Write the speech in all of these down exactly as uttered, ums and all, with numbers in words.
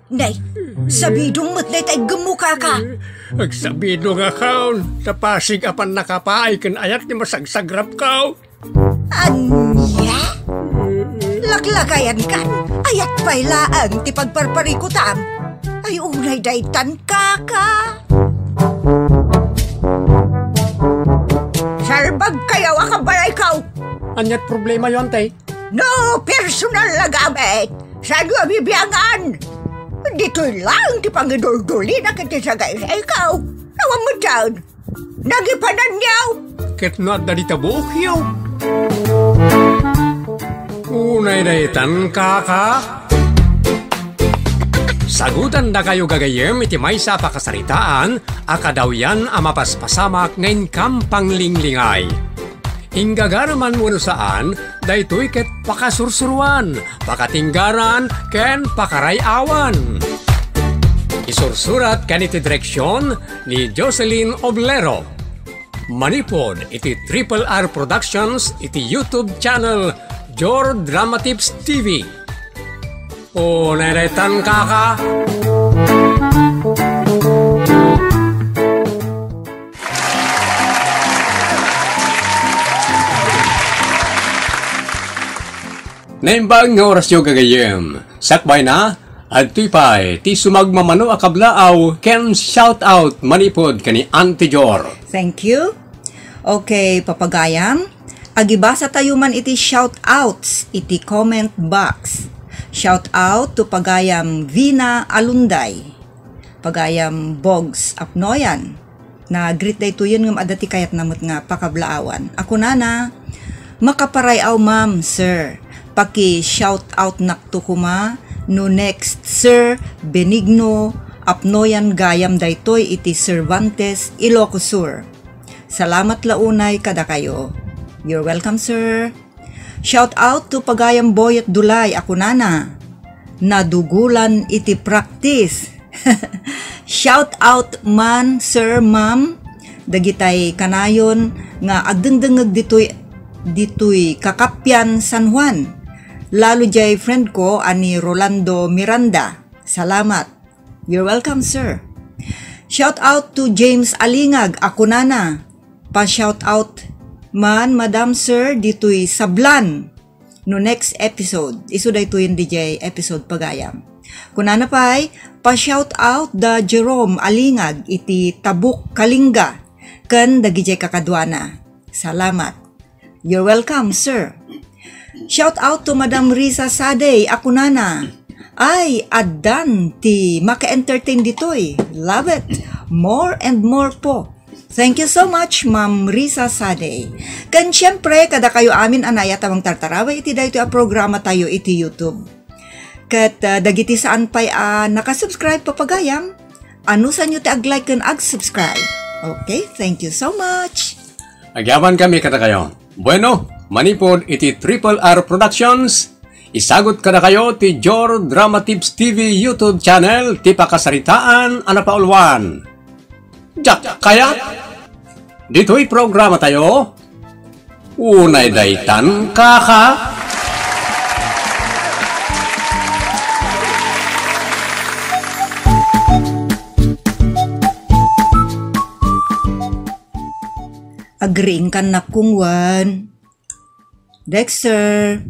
Nay, sabidong met dayta iggemmo, kaka. Agsabidongakon, ta pasig a pannakapaay ken ayat ti masagsagrapko. Ania? Laklakayankan, ayat pay laeng ti pagparparikutam. Ay, unay daytan, kaka. Salbagkayo a kabalayko. Ania't problemayo, ante? No personal a gamit, saanyo a bibiangan? Ditoy laeng ti pangiduldulina ket ti sagaysayko. Awan met dayta. Nagipananyo! Ket no adda dita buokyo. Unay daytan, kaka. Sagutandakayo gagayyem iti maysa a pakasaritaan a kadawyan a mapaspasamak nga inkam panglinglingay. Inggagara man wenno saan, daytoy ket pakasursuroan, pakatinggaran, ken pakaray-awan. Isursurat ken iti direksion ni Jocelyn Oblero. Manipud iti Triple R Productions iti YouTube channel Jor Dramatips T V. O, neretan, kaka. Naimbag nga orasyo, gagayyem. Sakbayna, adtoy pay ti sumagmamano a kablaaw ken shout out manipud ken ni Auntie Jor. Thank you. Okay, papagayam. Agibasa tayo man iti shout outs iti comment box. Shout out to pagayam Vina Alunday. Pagayam Bogs Apnoyan. Na-greet daytoyen ngem adda ti kayatna met nga pakablaawan. A kunana, "Makaparay-aw, ma'am, sir. Paki-shout out nakto koma no next Sir Benigno Apnoyan gayam daytoy iti Cervantes, Ilocos Sur. Salamat la unay kadakayo." You're welcome, sir. Shout out to pagayam Boyet Dulay a kunana, "Nadugolan iti practice." Shout out man, sir, ma'am, dagitay kanayon nga agdengdengngeg ditoy, ditoy Kakappian, San Juan. Lalo jay friend ko a ni Rolando Miranda. Salamat. You're welcome, sir. Shout out to James Alingag a kunana, "Pa-shout out man, madam, sir, ditoy Sablan no next episode." Isu daytoyen D J episode pagayam. Kunana pay, "Pa-shout out da Jerome Alingag iti Tabuk, Kalinga, ken dagijay kakaduana." Salamat. You're welcome, sir. Shout out to Madam Risa Sadey a kunana, "Ay, addan ti maka-entertain ditoy. Love it. More and more po." Thank you so much, Ma'am Risa Sadey. Ken siyempre, kadakayo amin a naayat a mangtartaraway iti daytoy a programa tayo iti YouTube. Ket, ah, dagiti saan pay a nakasubscribe, papagayam, anusanyo ti ag-like ken ag-subscribe. Okay, thank you so much. Agyamankami kadakayo. Bueno, manipud iti Triple R Productions, isagut kadakayo ti Jor Drama Tips T V YouTube channel ti pakasaritaan a napauluan. Diak kayat? Ditoy programa tayo, unay daytan, kaka. Agriingkan, nakungwan. Dexter,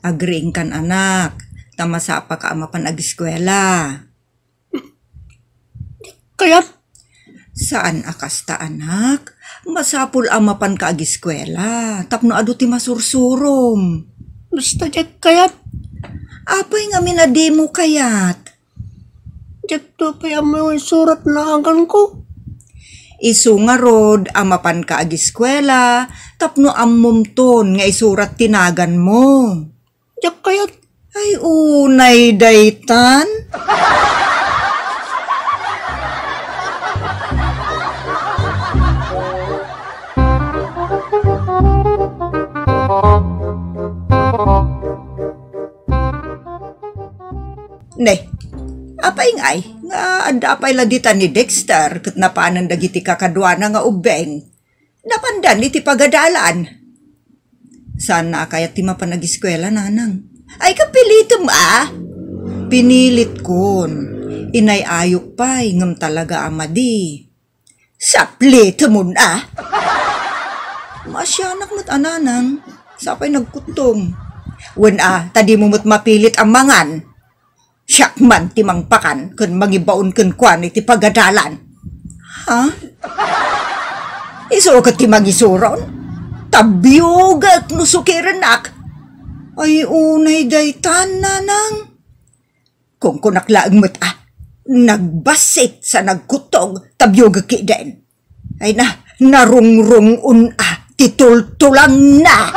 agriingkan, anak, ta masapaka a mapan agiskuela. Kayat? Saan a kasta, anak. Masapul a mapanka agiskuela tapno adu ti masursurom. Basta diak kayat. Apay ngamin a dimo kayat? Diakto pay ammo isurat naganko. Isu ngarud a mapanka agiskuela tapno ammomton nga isurat ti naganmo. Diak kayat. Ay, unay daytan. Ne, apay ngay, nga adda pay la dita ni Dexter ket napanen dagiti kakaduana nga ubbing. Napandan iti pagadalan. Saan a kayat ti mapan agiskuela, nanang? Ay, kapilitem a! Pinilitkon. Inay-ayok pay ngem talaga a madi. Saplitemon a. Maasianak met a nanang, sapay nagkuttong. Wen a, ta dimo met mapilit a mangan. Siak man ti mangpakan ken mangibaon kenkuana iti pagadalan. Ha? Isu ket ti mangisuron? Tabiogek no sukirennak. Ay, unay daytan, nanang. Kunkunak laeng met a, nagbassit sa nagkuttog, tabiogek kiden. Ay na, narungrung-on a, ti tultulangna.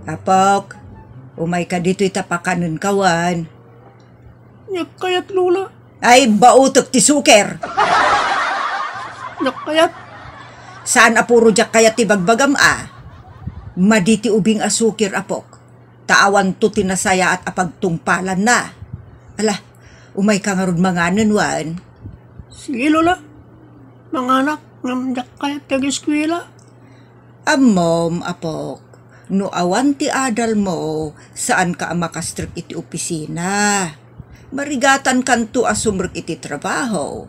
Apok, umayka ditoy ta pakanenka wen. Diak kayat, Lola. Ay, baotek ti suker. Diak kayat. Saan a puro diak kayat ti bagbagam a. Madi ti ubing a suker, apok. Ta awanto ti nasayaat a pagtungpalanna. Ala, umayka ngarud manganen wen. Sige, Lola. Manganak, ngem diak kayat ti ageskuela. Ammom, apok, no awan ti adalmo, saanka a makastrek iti opisina. Marigatankanto a sumrek iti trabaho.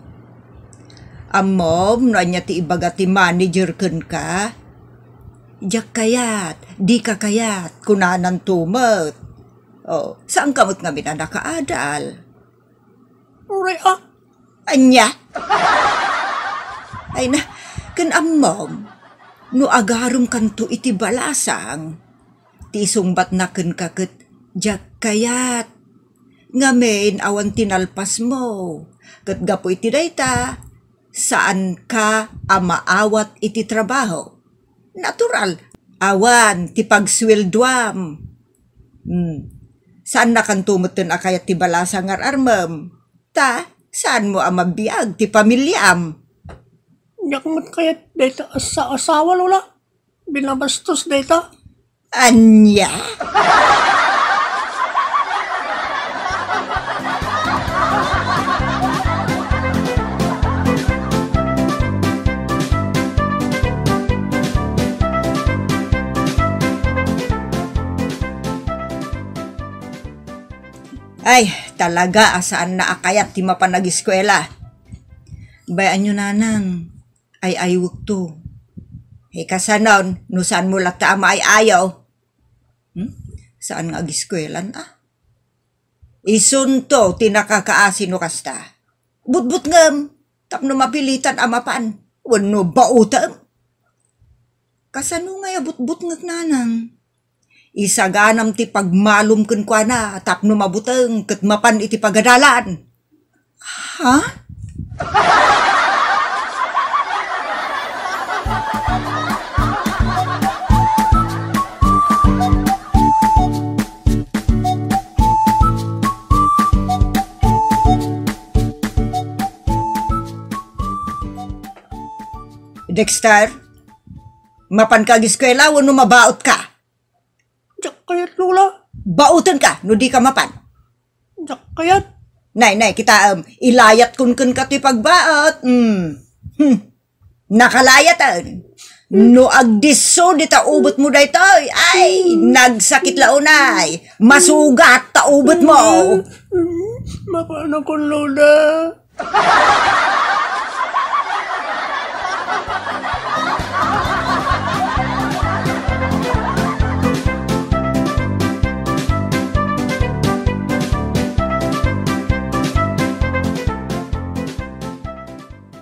Ammom no ania ti ibaga ti manager kenka? Diak kayat, dika kayat, kunananto met. O, saanka met ngamin a nakaadal? Uray a. Ania? Ay na, ken ammom, no agaremkanto iti balasang, ti isungbatna kenka ket diak kayat. Ngamin, awan ti nalpasmo. Ket gapu iti dayta, saanka a maawat iti trabaho. Natural, awan ti pagsueldoam. Hmm. Saannakanto metten a kayat ti balasang nga ar-armem. Ta, saanmo a mabiag ti pamiliam. Diak met kayat dayta a sa-, asawa, Lola. Binabastos dayta. Ania? Ay, talaga a saanna a kayat ti mapan ageskuela. Bay-anyo, nanang, ay-aywekto. Ay, kasanon, no saanmo latta a maay-ayo? Hmm? Saan nga ageskuelan, a? Isunto ti nakakaasi no kasta. Butbutngem, tapno mapilitan a mapan, wenno baotem. Kasano ngay a butbutngek, nanang? Isaganam ti pagmalom kenkuana tapno mabuteng ket mapan iti pagadalan. Ha? Dexter, mapanka ag eskuela wenno mabaotka? Diak kayat, Lola. Baotenka no dika mapan. Diak kayat. Nay, nay, kitaem, ilayatkon kenka ti pagbaot. Hmm. Hmm. Nakalayaten. No agdisso dita ubetmo daytoy, ay, nagsakit la unay. Masugat ta ubetmo. Mapanakon, Lola.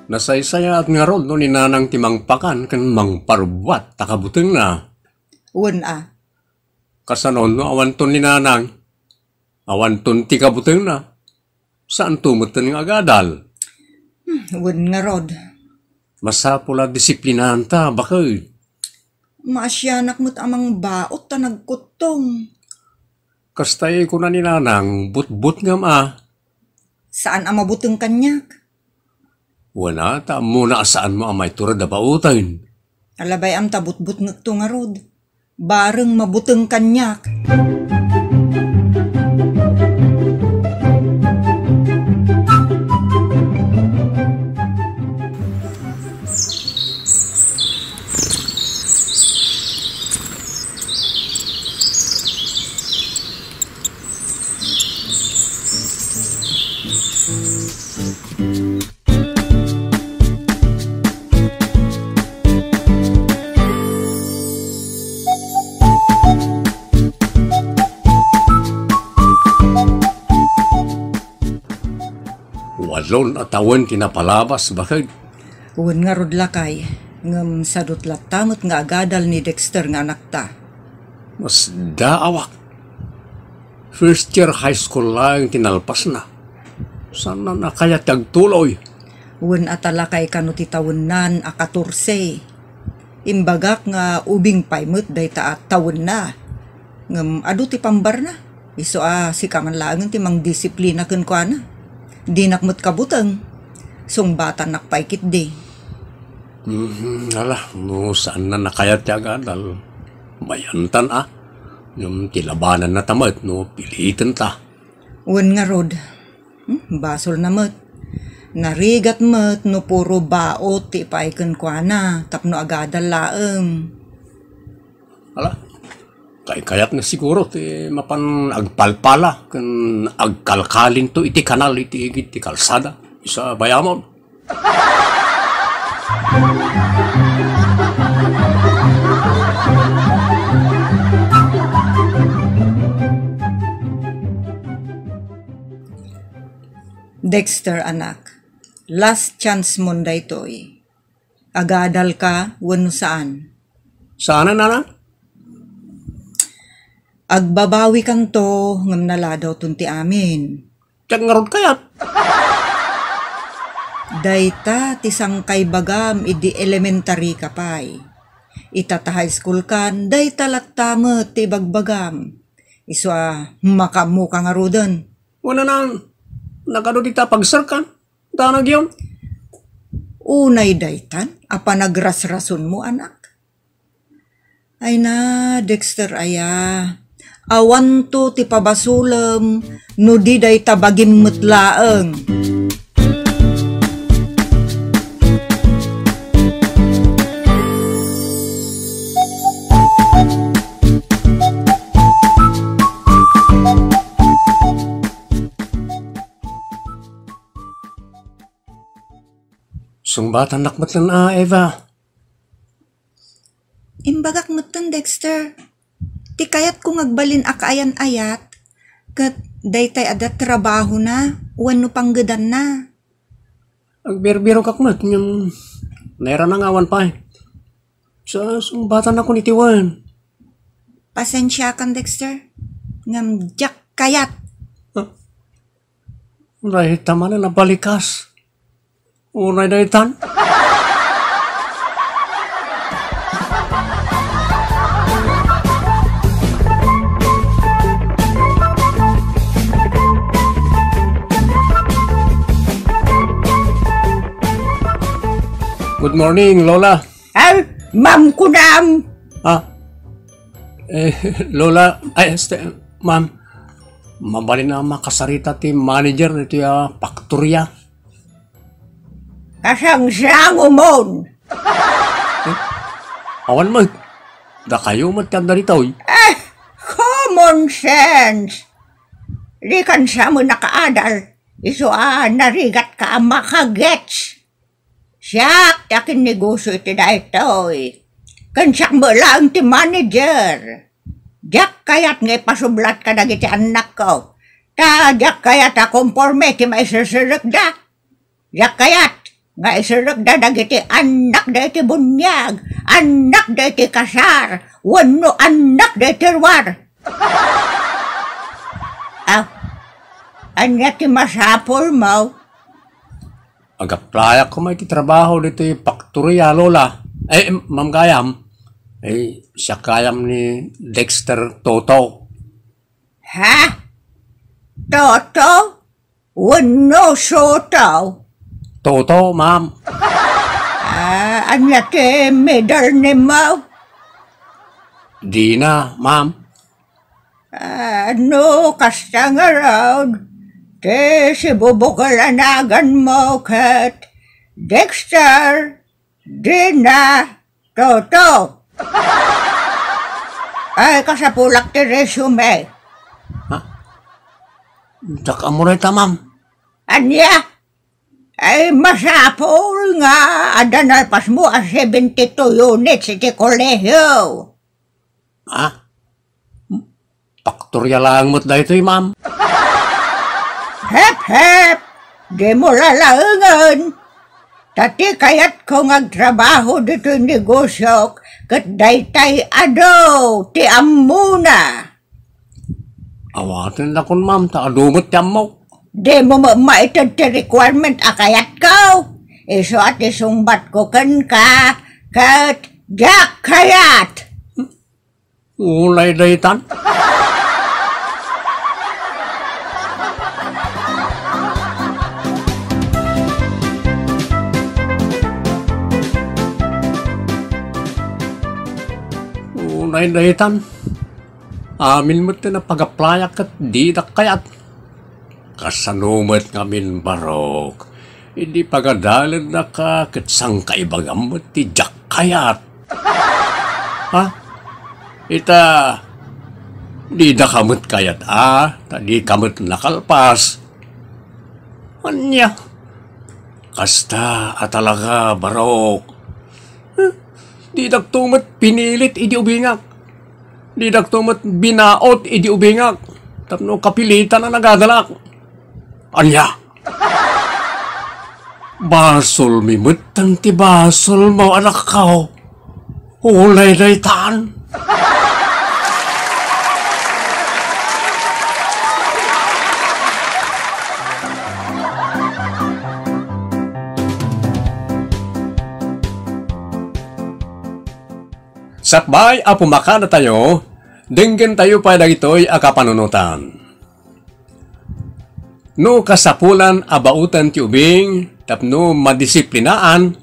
Nasaysayaat ngarud no ni Nanang ti mangpakan ken mangparubbuat ta kabutengna. Wen a. Kasano no awanton ni Nanang? Awanton ti kabutengna. Saanto metten nga agadal. Hmm, wen ngarud. Masapul a disiplinaanta, baket. Maasianak met a mangbaot ta nagkuttong. Kasta iti kuna ni Nanang, butbutngem a. Saan a mabuteng kaniak? Wen a, ta ammona a saanmo a maitured a baoten. Ala bay-am ta butbutngekto ngarud. Bareng mabuteng kaniak. Alon a tawen ti napalabas, baked? Wen ngarud, lakay, ngem sadut latta met nga agadal ni Dexter nga anakta. Masdaawak. First year high school laeng ti nalpasna. Saan a kayat ti agtuloy? Wen a talakay kano ti tawennan a katorse. Imbagak nga ubing pay met dayta a tawenna. Ngem adu ti pambarna. Isu a sika man laengen ti mangdisiplina kenkuana. Dinak met kabuteng. Sungbatannak pay ketdi. Mhm, ala, no saanna a kayat ti agadal, mayantan a. Ngem ti labananna ta met no pilitenta. Wen ngarud, hmm, basolna met. Narigat met no puro baot ti ipaay kenkuana tapno agadal laeng. Ala, kaykayatna siguro ti mapan agpalpala ken agkalkalinto iti kanal iti igid ti kalsada. Isu a bayamon. Dexter, anak, last chance mon daytoy. Agadalka wenno saan? Saanen, anak? Agbabawikanto ngem naladawton ti amin. Diak ngarud kayat. Dayta ti sangkaibagam idi elementarika pay. Ita ta high school kan, dayta latta met ti ibagbagam. Isu a makaammoka ngaruden. Wen a, nagadu dita pagserkan. Danagyon. Unay daytan a panagrasrasonmo, anak. Ay na, Dexter aya, awanto ti pabasolem no di dayta bagim met laeng. Sungbatannak met laeng a, Eva. Imbagak metten, Dexter. Ti kayatko nga agbalin a kaayan-ayat, ket daytay adda trabahona wenno panggedanna. Agbirbirokak met, ngem nairana nga awan pay. Sa, sungbatannakon iti wen. Pasensiakan, Dexter. Ngem diak kayat. Ah. Dayta manen a balikas. Unay daytan. Good morning, Lola. Ay, ma'am kunam. Ah. Eh, Lola, ay, este, ma'am. Mabalin a makasarita ti manager ditoy a paktorya. Kasangsango mon. Eh, awan met. Dakayo met ti adda ditoy. Eh, common sense. Dikan sa met nakaadal. Isu a narigatka a makagets. Siak ti akinnegosio iti daytoy. Ken siak met laeng ti manager. Diak kayat nga ipasublat kadagiti annakko. Ta diak kayat a konforme ti maiserserekda. Diak kayat nga iserrekda dagiti annakda iti buniag, annakda iti kasar, wenno annakda iti ruar. Ah, ania ti masapulmo? Ag-applyak koma iti trabaho ditoy paktoria, Lola. Eh, Ma'am Gayam. Eh, siak gayam ni Dexter Toto. Ha? Toto? Wenno Soto? Toto, ma'am. Ah, ania ti middle name mo? Dina, ma'am. Ah, no kasta ngarud, ti sibubukel a naganmo ket Dexter Dina Toto. Ay, kasapulak ti resume. Ha? Diak ammo dayta, ma'am. Ania? Ay, masapul nga adda nalpasmo a seventy-two units iti kolehio. Ha? Paktorya laeng met daytoy, ma'am. Hep, hep! Dimo lalaengen. Ta ti kayatko nga agtrabaho ditoy negosiok ket daytay adu ti ammona. Awaten la kun, ma'am, ta adu met ti ammok. Dimo met maited ti requirement a kayatko. Isu a ti sungbatko kenka ket diak kayat. Unay daytan. Unay daytan. Amin met ti napagaplayak ket didak kayat. Kasano met ngamin, Barok? Idi pagadalennak ket sangkaibagam met ti diak kayat. Ha? Ita, didaka met kayat a, ta dika met nakalpas. Ania? Kasta a talaga, Barok. Eh, didakto met pinilit idi ubingak. Didakto met binaot idi ubingak. Tapno kapilitan a nagadalak. Ania? Basolmi metten ti basolmo, anakko. Unay daytan. Sakbay a pumakadatayo, denggentayo pay dagitoy a kapanunotan. No kasapulan a baoten ti ubing tapno madisiplinaan,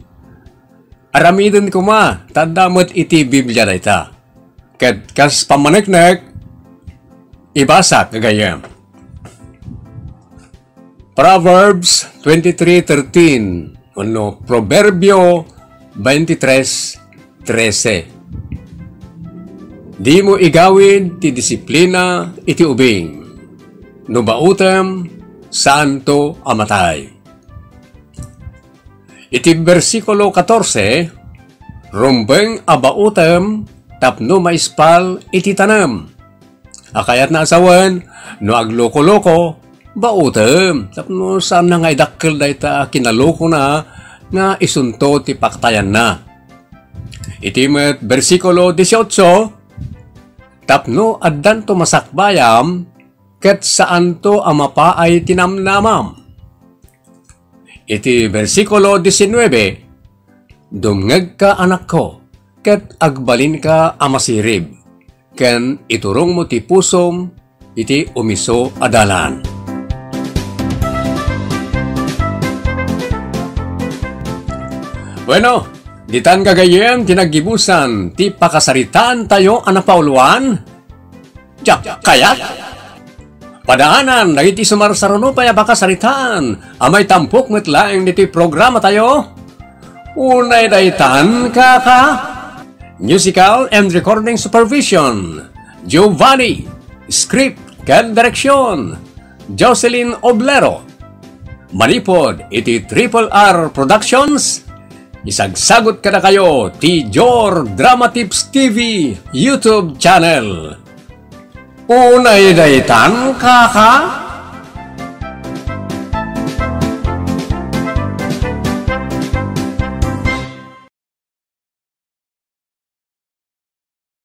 aramiden koma ta adda met iti Biblia dayta. Ket kas pammaneknek, ibasak gagayyem. Proverbs twenty-three thirteen wenno Proverbio twenty-three trese. Dimo igawid ti disiplina iti ubing. No baotem, saanto a matay. Iti bersikulo katorse, rumbeng a baotem tapno maispal iti tanem. A kayatna a sawen, no aglukoloko, baotem, tapno saanna nga idakkel dayta a kinalukona nga isunto ti paktayanna. Iti met bersikulo dieciocho, tapno addanto masakbayam, ket saanto a mapaay ti namnamam. Iti bersikulo diecinuebe, dumngegka, anakko, ket agbalinka a masirib, ken iturongmo ti pusom iti umiso a dalan. Bueno, ditan gagayyem ti naggibusan ti pakasaritaantayo a napauluan. Diak kayat. Padaanan dagiti sumarsaruno pay a pakasaritaan a maitampok met laeng ditoy programatayo. Unay daytan, kaka. Musical and recording supervision, Giovanni. Script ken direksyon, Jocelyn Oblero. Manipud iti Triple R Productions, isagsagut kadakayo ti Jor Drama Tips T V YouTube channel. Unay daytan, kaka?